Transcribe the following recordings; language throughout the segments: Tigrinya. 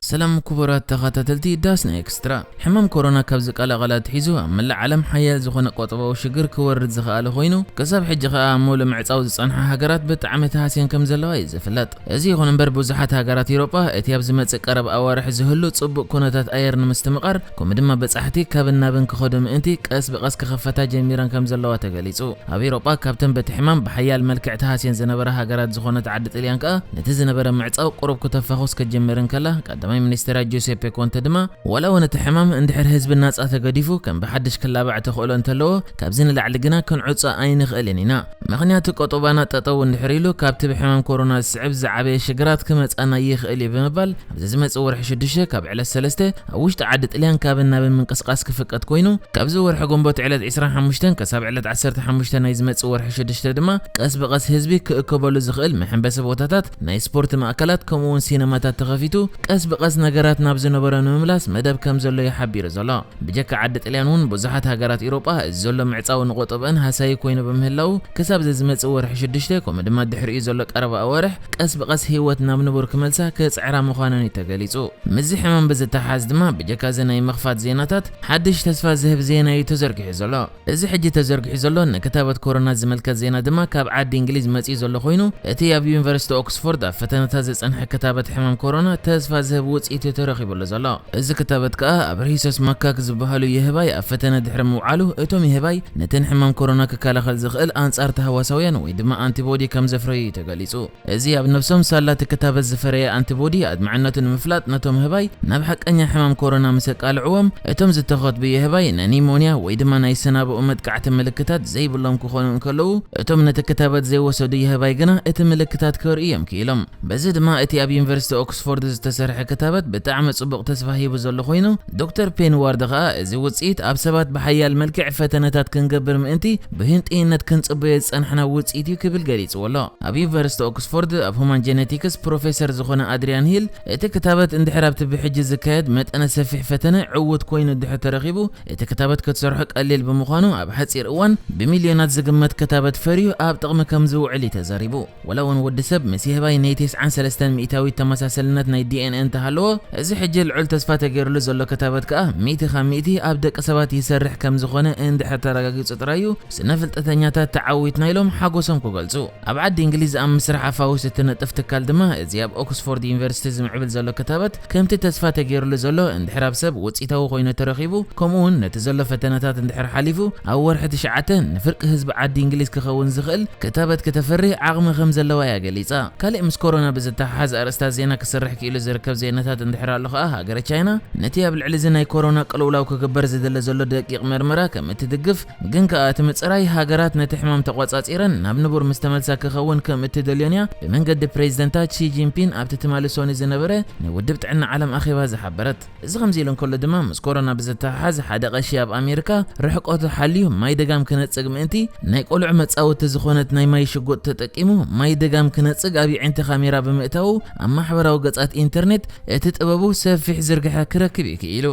ሰላም ክቡራት ተኸታተልቲ ዳስና ኤክስትራ። ሕማም ኮሮና ካብ ዝቀላቐል ኣትሒዙ ኣብ መላእ ዓለም ሓያል ዝኾነ ቆጠባዊ ሽግር ክወርድ ዝኸኣለ ኮይኑ፣ ክሳብ ሕጂ ኸኣ ኣብ ሙሉእ ምዕጻው ዝጸንሓ ሃገራት ብጣዕሚ ተሃስየን ከም ዘለዋ እዩ ዝፍለጥ። እዚ ይኹን እምበር፣ ብዙሓት ሃገራት ኤውሮጳ እቲ ኣብ ዝመጽእ ቀረብ ኣዋርሕ ዝህሉ ጽቡቕ ኩነታት ኣየር ንምስትምቓር፣ ከምኡ ድማ በጻሕቲ ካብን ናብን ክኸዱ ምእንቲ ቀስ ብቐስ ክኸፈታ ጀሚረን ከም ዘለዋ ተገሊጹ። ኣብ ኤውሮጳ ካብተን በቲ ሕማም ብሓያል መልክዕ ተሃስየን ዝነበራ ሃገራት ዝኾነት ዓዲ ጥልያን ከኣ፣ ነቲ ዝነበረ ምዕጻው ቁሩብ ክተፋኹስ ክትጅምር እንከላ፣ ቀዳማይ ሚኒስትራ ጁሴፔ ኮንተ ድማ፣ ዋላ እውን እቲ ሕማም እንድሕር ህዝቢ ናጻ ተገዲፉ ከም ብሓድሽ ክላባዕ ተኽእሎ እንተለዎ፣ ካብዚ ንላዕሊ ግና ክንዕጾ ኣይንኽእልን ኢና። ምኽንያቱ ቆጠባና ጠጠው እንድሕር ኢሉ፣ ካብቲ ብሕማም ኮሮና ዝስዕብ ዝዓበየ ሽግራት ክመጻና ይኽእል እዩ ብምባል፣ ኣብዚ ዝመጽእ ወርሒ ሽዱሽተ ካብ ዕለት ሰለስተ ኣብ ውሽጢ ዓዲ ጥልያን ካብን ናብን ምንቅስቓስ ክፍቀድ ኮይኑ፣ ካብዚ ወርሒ ግንቦት ዕለት ዕስራን ሓሙሽተን ክሳብ ዕለት ዓሰርተ ሓሙሽተ ናይ ዝመጽእ ወርሒ ሽዱሽተ ድማ ቀስ ብቐስ ህዝቢ ክእከበሉ ዝኽእል መሐንበሲ ቦታታት፣ ናይ ስፖርት ማእከላት ከምኡ እውን ሲነማታት ተኸፊቱ ቀስ ብቐስ ነገራት ናብ ዝነበሮ ንምምላስ መደብ ከም ዘሎ እዩ ሓቢሩ ዘሎ። ብጀካ ዓዲ ጥልያን እውን ብዙሓት ሃገራት ኤውሮጳ እዚ ዘሎ ምዕጻው ንቆጠብአን ሃሳዪ ኮይኑ ብምህላው ክሳብ ዝመጽእ ወርሒ ሽዱሽተ ከምኡ ድማ ድሕሪኡ ዘሎ ቀረባ ኣዋርሕ ቀስ ብቐስ ህይወት ናብ ንቡር ክመልሳ ክጽዕራ ምዃነን እዩ ተገሊጹ። ምስዚ ሕማም ብዝተሓሓዝ ድማ ብጀካ እዚ ናይ ምኽፋት ዜናታት ሓድሽ ተስፋ ዝህብ ዜና እዩ ተዘርጊሑ ዘሎ። እዚ ሕጂ ተዘርጊሑ ዘሎ ንክታበት ኮሮና ዝምልከት ዜና ድማ ካብ ዓዲ እንግሊዝ መጺኡ ዘሎ ኮይኑ፣ እቲ ኣብ ዩኒቨርሲቲ ኦክስፎርድ ኣብ ፈተነታት ዝጸንሐ ክታበት ሕማም ኮሮና ተስፋ ዝህብ ውጽኢት እዩ ተረኺቡሉ ዘሎ። እዚ ክታበት ከኣ ኣብ ርሂሶስ ማካክ ዝበሃሉ የህባይ ኣብ ፈተነ ድሕሪ ምውዓሉ፣ እቶም የህባይ ነተን ሕማም ኮሮና ክከላኸል ዝኽእል ኣንጻር ተሃዋሳውያን ወይ ድማ ኣንቲቦዲ ከም ዘፍረዩ እዩ ተገሊጹ። እዚ ኣብ ነብሶም ሳላ እቲ ክታበት ዝፈረየ ኣንቲቦዲ ኣድማዕነቱ ንምፍላጥ ነቶም ህባይ ናብ ሓቀኛ ሕማም ኮሮና ምስ ኣቃልዕዎም፣ እቶም ዝተኸትቡ የህባይ ንኒሞንያ ወይ ድማ ናይ ሰናብኡ መጥቃዕቲ ምልክታት ዘይብሎም ክኾኑ እንከለዉ፣ እቶም ነቲ ክታበት ዘይወሰዱ የህባይ ግና እቲ ምልክታት ከርእዩ እዮም ክኢሎም። በዚ ድማ እቲ ኣብ ዩኒቨርሲቲ ኦክስፎርድ ዝተሰርሐ ክታበት ብጣዕሚ ጽቡቕ ተስፋ ሂቡ ዘሎ ኮይኑ፣ ዶክተር ፔን ዋርድ ኸኣ እዚ ውጽኢት ኣብ ሰባት ብሓያል መልክዕ ፈተነታት ክንገብር ምእንቲ ብህንጥይነት ክንጽበዮ ዝጸናሕና ውጽኢት እዩ ክብል ገሊጽዎ ኣሎ። ኣብ ዩኒቨርሲቲ ኦክስፎርድ ኣብ ሁማን ጄኔቲክስ ፕሮፌሰር ዝኾነ ኣድሪያን ሂል፣ እቲ ክታበት እንድሕር ኣብቲ ብሕጂ ዝካየድ መጠነ ሰፊሕ ፈተነ ዕዉት ኮይኑ እንድሕር ተረኺቡ፣ እቲ ክታበት ክትሰርሖ ቀሊል ብምዃኑ ኣብ ሓጺር እዋን ብሚልዮናት ዝግመት ክታበት ፈርዩ ኣብ ጥቕሚ ከም ዝውዕል እዩ ተዛሪቡ። ወላ እውን ወዲ ሰብ ምስ የህባይ ናይ ተስዓን ሰለስተን ሚእታዊት ተመሳሰልነት ናይ ዲ ኤን ኤ እንተሃለዎ፣ እዚ ሕጂ ልዑል ተስፋ ተገይርሉ ዘሎ ክታበት ከኣ ሚእቲ ካብ ሚእቲ ኣብ ደቂ ሰባት ይሰርሕ ከም ዝኾነ እንድሕር ተረጋጊጹ ጥራይ እዩ ስነ ፍልጠተኛታት ተዓዊትና ኢሎም ሓጎሶም ክገልጹ። ኣብ ዓዲ እንግሊዝ ኣብ ምስራሕ ኣፋውስ እትነጥፍ ትካል ድማ፣ እዚ ኣብ ኦክስፎርድ ዩኒቨርሲቲ ዝምዕብል ዘሎ ክታበት ከምቲ ተስፋ ተገይርሉ ዘሎ እንድሕር ኣብ ሰብ ውጽኢታዊ ኮይኑ ተረኺቡ፣ ከምኡ እውን ነቲ ዘሎ ፈተነታት እንድሕር ሓሊፉ፣ ኣብ ወርሒ ትሽዓተ ንፍርቂ ህዝቢ ዓዲ እንግሊዝ ክኸውን ዝኽእል ክታበት ክተፍሪ ዓቕሚ ከም ዘለዋ እያ ገሊጻ። ካልእ ምስ ኮሮና ብዝተሓሓዝ ኣርእስታት ዜና ክሰርሕ ክኢሉ ዝርከብ ዜናታት እንድሕር ኣሎ ከኣ፣ ሃገረ ቻይና ነቲ ኣብ ልዕሊ እዚ ናይ ኮሮና ቅልውላው ክግበር ዝድለ ዘሎ ደቂቕ መርመራ ከም እትድግፍ፣ ግን ከኣ እቲ ምጽራይ ሃገራት ነቲ ሕማም ተቖጻጺረን ናብ ንቡር ምስ ተመልሳ ክኸውን ከም እትደልዮን እያ ብመንገዲ ፕሬዚደንታ ቺ ጂንፒን ኣብቲ ትማሊ ሶኒ ዝነበረ ናይ ውድብ ጥዕና ዓለም ኣኼባ ዝሓበረት። እዚ ከምዚ ኢሉ እንከሎ ድማ፣ ምስ ኮሮና ብዝተሓሓዝ ሓደ ቀሺ ኣብ ኣሜሪካ ርሕቀቱ ሓልዩ ማይ ደጋም ክነጽግ ምእንቲ ናይ ቆልዑ መጻወቲ ዝኾነት ናይ ማይ ሽጉጥ ተጠቂሙ ማይ ደጋም ክነጽግ ኣብ የዒንቲ ካሜራ ብምእታዉ ኣብ ማሕበራዊ ገጻት ኢንተርኔት እቲ ጥበቡ ሰፊሕ ዝርግሐ ክረክብ እዩ ክኢሉ።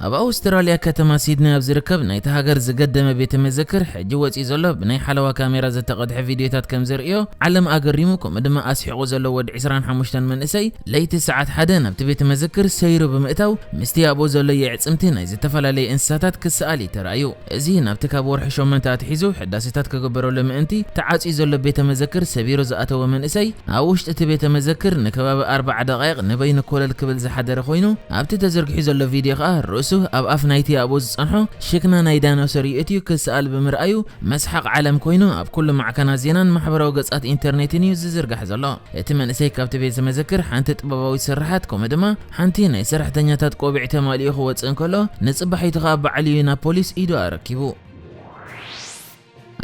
ኣብ ኣውስትራልያ ከተማ ሲድኒ ኣብ ዝርከብ ናይቲ ሃገር ዝገደመ ቤተ መዘክር ሕጂ ወጺኡ ዘሎ ብናይ ሓለዋ ካሜራ ዝተቐድሐ ቪድዮታት ከም ዘርእዮ ዓለም ኣገሪሙ፣ ከምኡ ድማ ኣስሒቑ ዘሎ ወዲ ዕስራን ሓሙሽተን መንእሰይ ለይቲ ሰዓት ሓደ ናብቲ ቤተ መዘክር ሰይሩ ብምእታው ምስቲ ኣብኡ ዘሎ የዕጽምቲ ናይ ዝተፈላለየ እንስሳታት ክሰኣል እዩ ተራእዩ። እዚ ናብቲ ካብ ወርሒ ሸሞንተ ኣትሒዙ ሕዳሴታት ክግበረሉ ምእንቲ ተዓጽዩ ዘሎ ቤተ መዘክር ሰቢሩ ዝኣተወ መንእሰይ ኣብ ውሽጢ እቲ ቤተ መዘክር ንከባቢ ኣርባዓ ደቓይቕ ንበይኑ ኮለል ክብል ዝሓደረ ኮይኑ፣ ኣብቲ ተዘርጊሑ ዘሎ ቪድዮ ከኣ ርእሱ ኣብ ኣፍ ናይቲ ኣብኡ ዝጸንሖ ሽክና ናይ ዳይኖሰር የእትዩ ክሰኣል ብምርኣዩ መስሓቕ ዓለም ኮይኑ ኣብ ኩሉ ማዕከናት ዜናን ማሕበራዊ ገጻት ኢንተርኔትን እዩ ዝዝርጋሕ ዘሎ። እቲ መንእሰይ ካብቲ ቤተ መዘክር ሓንቲ ጥበባዊት ስርሓት ከምኡ ድማ ሓንቲ ናይ ሰራሕተኛታት ቆቢዕ ተማሊኡ ክወጽእ እንከሎ፣ ንጽባሒቱ ከኣ ባዕሉ እዩ ናብ ፖሊስ ኢዱ ኣረኪቡ።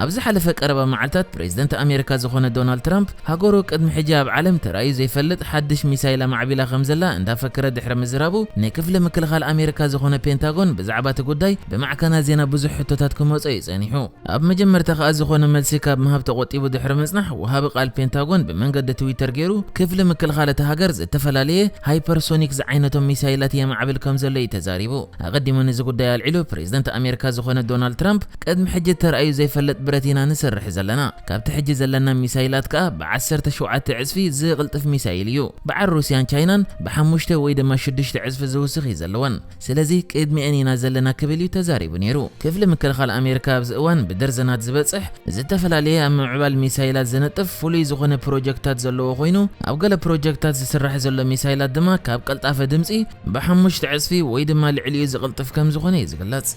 ኣብ ዝሓለፈ ቀረባ መዓልታት ፕሬዚደንት ኣሜሪካ ዝኾነ ዶናልድ ትራምፕ ሃገሩ ቅድሚ ሕጂ ኣብ ዓለም ተራእዩ ዘይፈልጥ ሓድሽ ሚሳይል ኣማዕቢላ ከም ዘላ እንዳፈከረ ድሕሪ ምዝራቡ፣ ናይ ክፍሊ ምክልኻል ኣሜሪካ ዝኾነ ፔንታጎን ብዛዕባ እቲ ጉዳይ ብማዕከናት ዜና ብዙሕ ሕቶታት ክመጾ እዩ ጸኒሑ። ኣብ መጀመርታ ከኣ ዝኾነ መልሲ ካብ ምሃብ ተቖጢቡ ድሕሪ ምጽናሕ፣ ወሃቢ ቃል ፔንታጎን ብመንገዲ ትዊተር ገይሩ ክፍሊ ምክልኻል እታ ሃገር ዝተፈላለየ ሃይፐርሶኒክ ዝዓይነቶም ሚሳይላት የማዕብል ከም ዘሎ እዩ ተዛሪቡ። ኣቐዲሙ ነዚ ጉዳይ ኣልዒሉ ፕሬዚደንት ኣሜሪካ ዝኾነ ዶናልድ ትራምፕ ቅድሚ ሕጂ ተራእዩ ዘይፈልጥ ብረት ኢና ንሰርሕ ዘለና። ካብቲ ሕጂ ዘለና ሚሳይላት ከኣ ብዓሰርተ ሸውዓተ ዕጽፊ ዝቕልጥፍ ሚሳይል እዩ። በዓል ሩስያን ቻይናን ብሓሙሽተ ወይ ድማ ሽዱሽተ ዕጽፊ ዝውስኽ እዩ ዘለወን። ስለዚ ቅድሚአን ኢና ዘለና ክብል እዩ ተዛሪቡ ነይሩ። ክፍሊ ምክልኻል ኣሜሪካ ኣብዚ እዋን ብደርዘናት ዝበጽሕ ዝተፈላለየ ኣብ ምምዕባል ሚሳይላት ዝነጥፍ ፍሉይ ዝኾነ ፕሮጀክታት ዘለዎ ኮይኑ፣ ኣብ ገለ ፕሮጀክታት ዝስራሕ ዘሎ ሚሳይላት ድማ ካብ ቀልጣፈ ድምጺ ብሓሙሽተ ዕጽፊ ወይ ድማ ልዕሊኡ ዝቕልጥፍ ከም ዝኾነ እዩ ዝግለጽ።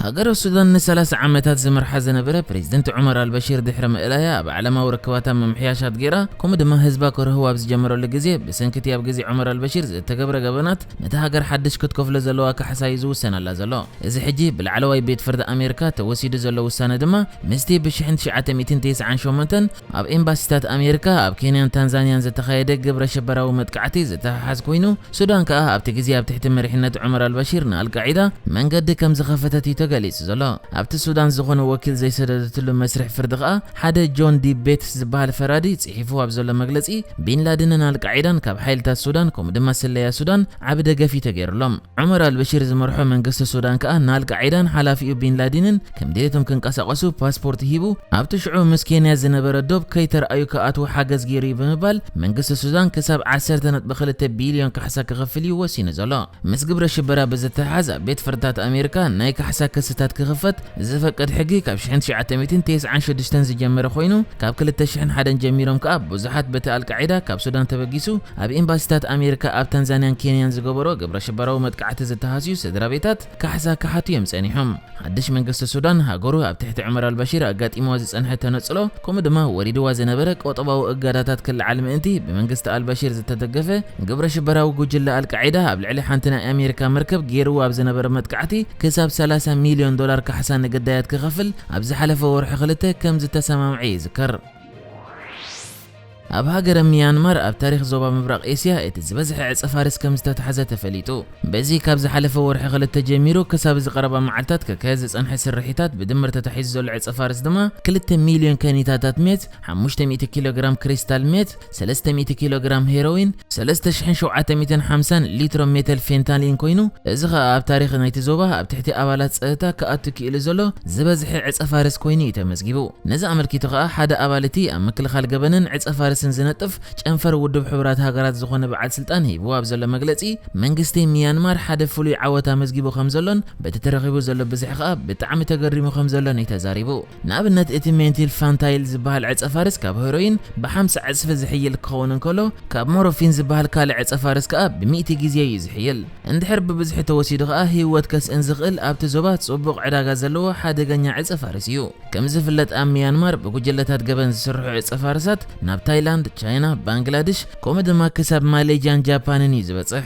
ሃገረ ሱዳን ንሰላሳ ዓመታት ዝመርሓ ዝነበረ ፕሬዝደንት ዑመር ኣልበሺር ድሕሪ ምእላያ ኣብ ዓለማዊ ርክባታ ምምሕያሻት ገይራ፣ ከምኡ ድማ ህዝባ ክርህዋ ኣብ ዝጀመረሉ ግዜ፣ ብሰንኪ እቲ ኣብ ግዜ ዑመር ኣልበሺር ዝተገብረ ገበናት ነታ ሃገር ሓድሽ ክትከፍሎ ዘለዋ ካሕሳ እዩ ዝውሰነላ ዘሎ። እዚ ሕጂ ብላዕለዋይ ቤት ፍርዲ ኣሜሪካ ተወሲዱ ዘሎ ውሳነ ድማ ምስቲ ብ ሽሕን ትሽዓተ ሚእትን ተስዓን ሸሞንተን ኣብ ኤምባሲታት ኣሜሪካ ኣብ ኬንያን ታንዛንያን ዝተኻየደ ግብረ ሽበራዊ መጥቃዕቲ ዝተሓሓዝ ኮይኑ፣ ሱዳን ከኣ ኣብቲ ግዜ ኣብ ትሕቲ መሪሕነት ዑመር ኣልበሺር ንኣልቃዒዳ መንገዲ ከም ዝኸፈተት እዩ ተገሊጹ ዘሎ። ኣብቲ ሱዳን ዝኾነ ወኪል ዘይሰደደትሉ መስርሕ ፍርዲ ከኣ ሓደ ጆን ዲ ቤትስ ዝበሃል ፈራዲ ጽሒፉ ኣብ ዘሎ መግለጺ፣ ቢንላድንን ኣልቃዒዳን ካብ ሓይልታት ሱዳን ከምኡ ድማ ስለያ ሱዳን ዓቢ ደገፍ እዩ ተገይሩሎም። ዑመር ኣልበሺር ዝመርሖ መንግስቲ ሱዳን ከኣ ንኣልቃዒዳን ሓላፊኡ ቢንላዲንን ከም ድሌቶም ክንቀሳቐሱ ፓስፖርት ሂቡ፣ ኣብቲ ሽዑ ምስ ኬንያ ዝነበረ ዶብ ከይተረኣዩ ክኣትዉ ሓገዝ ገይሩ እዩ ብምባል መንግስቲ ሱዳን ክሳብ ዓሰርተ ነጥቢ ክልተ ቢልዮን ካሕሳ ክኸፍል እዩ ወሲኑ ዘሎ። ምስ ግብረ ሽበራ ብዝተሓሓዝ ኣብ ቤት ፍርድታት ኣሜሪካ ናይ ካሕሳ ክስታት ክኽፈት ዝፈቅድ ሕጊ ካብ ሽሕን ትሽዓተ ሚእትን ተስዓን ሽዱሽተን ዝጀመረ ኮይኑ፣ ካብ ክልተ ሽሕን ሓደን ጀሚሮም ከኣ ብዙሓት በቲ ኣልቃዒዳ ካብ ሱዳን ተበጊሱ ኣብ ኤምባሲታት ኣሜሪካ ኣብ ታንዛንያን ኬንያን ዝገበሮ ግብረ ሽበራዊ መጥቃዕቲ ዝተሃስዩ ስድራ ቤታት ካሕሳ ክሓቱ እዮም ጸኒሖም። ሓድሽ መንግስቲ ሱዳን ሃገሩ ኣብ ትሕቲ ዑመር ኣልበሺር ኣጋጢምዋ ዝጸንሐ ተነጽሎ፣ ከምኡ ድማ ወሪድዋ ዝነበረ ቆጠባዊ እገዳታት ክለዓል ምእንቲ ብመንግስቲ ኣልበሺር ዝተደገፈ ግብረ ሽበራዊ ጉጅለ ኣልቃዒዳ ኣብ ልዕሊ ሓንቲ ናይ ኣሜሪካ መርከብ ገይርዎ ኣብ ዝነበረ መጥቃዕቲ ክሳብ ሰላሳ ሚልዮን ዶላር ካሕሳ ንግዳያት ክኸፍል ኣብ ዝሓለፈ ወርሒ ክልተ ከም ዝተሰማምዐ ይዝከር። ኣብ ሃገረ ሚያንማር ኣብ ታሪኽ ዞባ ምብራቕ ኤስያ እቲ ዝበዝሐ ዕጸ ፋርስ ከም ዝተታሕዘ ተፈሊጡ። በዚ ካብ ዝሓለፈ ወርሒ ክልተ ጀሚሩ ክሳብ እዚ ቀረባ መዓልታት ክካየድ ዝጸንሐ ስርሒታት ብድምር ተታሒዙ ዘሎ ዕጸ ፋርስ ድማ ክልተ ሚልዮን ከኒታታት ሜት፣ ሓሙሽተ ሚእቲ ኪሎ ግራም ክሪስታል ሜት፣ ሰለስተ ሚእቲ ኪሎ ግራም ሄሮዊን፣ ሰለስተ ሽሕን ሸውዓተ ሚእትን ሓምሳን ሊትሮ ሜተል ፌንታሊን ኮይኑ፣ እዚ ኸኣ ኣብ ታሪኽ ናይቲ ዞባ ኣብ ትሕቲ ኣባላት ጸጥታ ክኣቱ ክኢሉ ዘሎ ዝበዝሐ ዕጸ ፋርስ ኮይኑ እዩ ተመዝጊቡ። ነዚ ኣመልኪቱ ኸኣ ሓደ ኣባል እቲ ኣብ ምክልኻል ገበንን ዕጸ ፋርስን ዝነጥፍ ጨንፈር ውድብ ሕቡራት ሃገራት ዝኾነ በዓል ስልጣን ሂብዎ ኣብ ዘሎ መግለጺ፣ መንግስቲ ሚያንማር ሓደ ፍሉይ ዓወት ኣመዝጊቡ ከም ዘሎን በቲ ተረኺቡ ዘሎ ብዝሒ ኸኣ ብጣዕሚ ተገሪሙ ከም ዘሎን እዩ ተዛሪቡ። ንኣብነት እቲ ሜንቲል ፋንታይል ዝበሃል ዕጸ ፋርስ ካብ ሄሮይን ብሓምሳ ዕጽፊ ዝሕይል ክኸውን እንከሎ፣ ካብ ሞሮፊን ዝበሃል ካልእ ዕጸ ፋርስ ከኣ ብሚእቲ ግዜ እዩ ዝሕይል። እንድሕር ብብዝሒ ተወሲዱ ከኣ ህይወት ከስእን ዝኽእል ኣብቲ ዞባ ጽቡቕ ዕዳጋ ዘለዎ ሓደገኛ ዕጸ ፋርስ እዩ። ከም ዝፍለጥ ኣብ ሚያንማር ብጉጅለታት ገበን ዝስርሑ ዕጸ ፋርሳት ናብ ታይላንድ፣ ቻይና፣ ባንግላድሽ ከምኡ ድማ ክሳብ ማሌዥያን ጃፓንን እዩ ዝበጽሕ።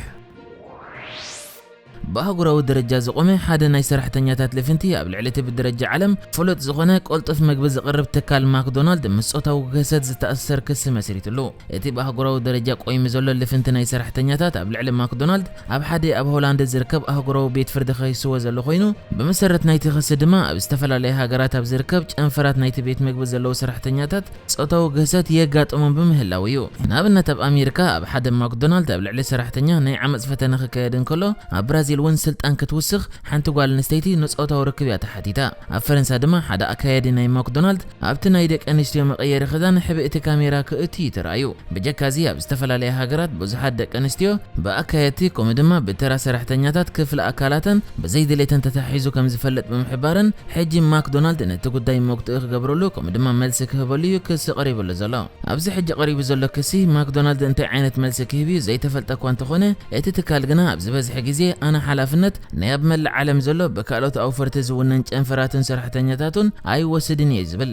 ብኣህጉራዊ ደረጃ ዝቖመ ሓደ ናይ ሰራሕተኛታት ልፍንቲ ኣብ ልዕሊ እቲ ብደረጃ ዓለም ፍሉጥ ዝኾነ ቅልጡፍ መግቢ ዝቕርብ ትካል ማክዶናልድ ምስ ጾታዊ ግህሰት ዝተኣሳሰር ክሲ መስሪትሉ። እቲ ብኣህጉራዊ ደረጃ ቆይሙ ዘሎ ልፍንቲ ናይ ሰራሕተኛታት ኣብ ልዕሊ ማክዶናልድ ኣብ ሓደ ኣብ ሆላንድ ዝርከብ ኣህጉራዊ ቤት ፍርዲ ከይስዎ ዘሎ ኮይኑ፣ ብመሰረት ናይቲ ክሲ ድማ ኣብ ዝተፈላለያ ሃገራት ኣብ ዝርከብ ጨንፈራት ናይቲ ቤት መግቢ ዘለዉ ሰራሕተኛታት ጾታዊ ግህሰት የጋጥሞም ብምህላው እዩ። ንኣብነት ኣብ ኣሜሪካ ኣብ ሓደ ማክዶናልድ ኣብ ልዕሊ ሰራሕተኛ ናይ ዓመፅ ፈተነ ክካየድ እንከሎ፣ ኣብ ብራዚል እውን ስልጣን ክትውስኽ ሓንቲ ጓል ኣንስተይቲ ንጾታዊ ርክብ እያ ተሓቲታ። ኣብ ፈረንሳ ድማ ሓደ ኣካያዲ ናይ ማክዶናልድ ኣብቲ ናይ ደቂ ኣንስትዮ መቐየሪ ክዳን ሕብእቲ ካሜራ ክእቱ እዩ ተራእዩ። ብጀካዚ ኣብ ዝተፈላለያ ሃገራት ብዙሓት ደቂ ኣንስትዮ ብኣካየድቲ ከምኡ ድማ ብተራ ሰራሕተኛታት ክፍሊ ኣካላተን ብዘይድሌተን ተታሒዙ ከም ዝፈልጥ ብምሕባረን፣ ሕጂ ማክዶናልድ ነቲ ጉዳይ መጉትኢ ክገብረሉ ከምኡ ድማ መልሲ ክህበሉ እዩ ክሲ ቀሪብሉ ዘሎ። ኣብዚ ሕጂ ቀሪቡ ዘሎ ክሲ ማክዶናልድ እንታይ ዓይነት መልሲ ክህብ እዩ ዘይተፈልጠ እኳ እንተኾነ፣ እቲ ትካል ግና ኣብ ዝበዝሐ ግዜ ኣነ ሓላፍነት ናይ ኣብ መላእ ዓለም ዘሎ ብካልኦት ኣውፈርቲ ዝውነን ጨንፈራትን ሰራሕተኛታቱን ኣይወስድን እየ ዝብል።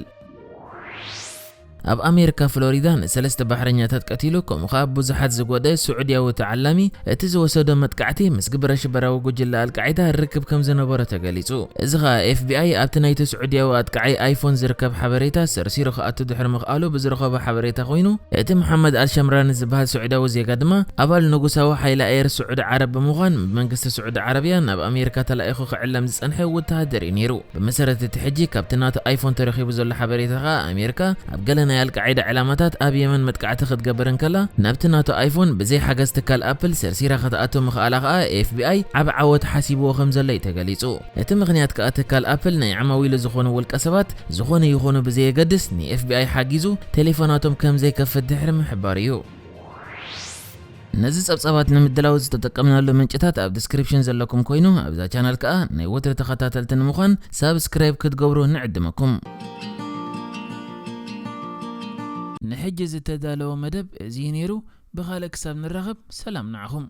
ኣብ ኣሜሪካ ፍሎሪዳ ንሰለስተ ባሕረኛታት ቀቲሉ፣ ከምኡ ኸኣ ብዙሓት ዝጎደ ስዑድያዊ ተዓላሚ እቲ ዝወሰዶ መጥቃዕቲ ምስ ግብረ ሽበራዊ ጉጅለ ኣልቃዒዳ ርክብ ከም ዝነበሮ ተገሊጹ። እዚ ኸኣ ኤፍ ቢ ኣይ ኣብቲ ናይቲ ስዑድያዊ ኣጥቃዓይ ኣይፎን ዝርከብ ሓበሬታ ሰርሲሩ ክኣቱ ድሕሪ ምኽኣሉ ብዝረኸቦ ሓበሬታ ኮይኑ፣ እቲ መሓመድ ኣልሸምራኒ ዝበሃል ስዑድያዊ ዜጋ ድማ ኣባል ንጉሳዊ ሓይሊ ኣየር ስዑዲ ዓረብ ብምዃን ብመንግስቲ ስዑዲ ዓረብያ ናብ ኣሜሪካ ተላኢኹ ክዕለም ዝጸንሐ ወተሃደር እዩ ነይሩ። ብመሰረት እቲ ሕጂ ካብቲ ናቱ ኣይፎን ተረኺቡ ዘሎ ሓበሬታ ኸኣ ኣሜሪካ ኣብ ገለ ናይ ናይ ኣልቃዒዳ ዕላማታት ኣብ የመን መጥቃዕቲ ክትገብር እንከላ፣ ናብቲ ናቶ ኣይፎን ብዘይ ሓገዝ ትካል ኣፕል ሰርሲራ ክትኣቱ ምኽኣላ ከኣ ኤፍ ቢ ኣይ ዓቢ ዓወት ሓሲብዎ ከም ዘሎ እዩ ተገሊጹ። እቲ ምኽንያት ከኣ ትካል ኣፕል ናይ ዓማዊሉ ዝኾኑ ውልቀ ሰባት ዝኾነ ይኹኑ ብዘየገድስ ን ኤፍ ቢ ኣይ ሓጊዙ ቴሌፎናቶም ከም ዘይከፍት ድሕሪ ምሕባሩ እዩ። ነዚ ጸብጻባት ንምድላው ዝተጠቀምናሉ ምንጭታት ኣብ ዲስክሪፕሽን ዘለኩም ኮይኑ ኣብዛ ቻናል ከኣ ናይ ወትሪ ተኸታተልቲ ንምዃን ሳብስክራይብ ክትገብሩ ንዕድመኩም። ንሕጂ ዝተዳለወ መደብ እዚ እዩ ነይሩ። ብኻልእ ክሳብ ንራኸብ ሰላም ንዓኹም።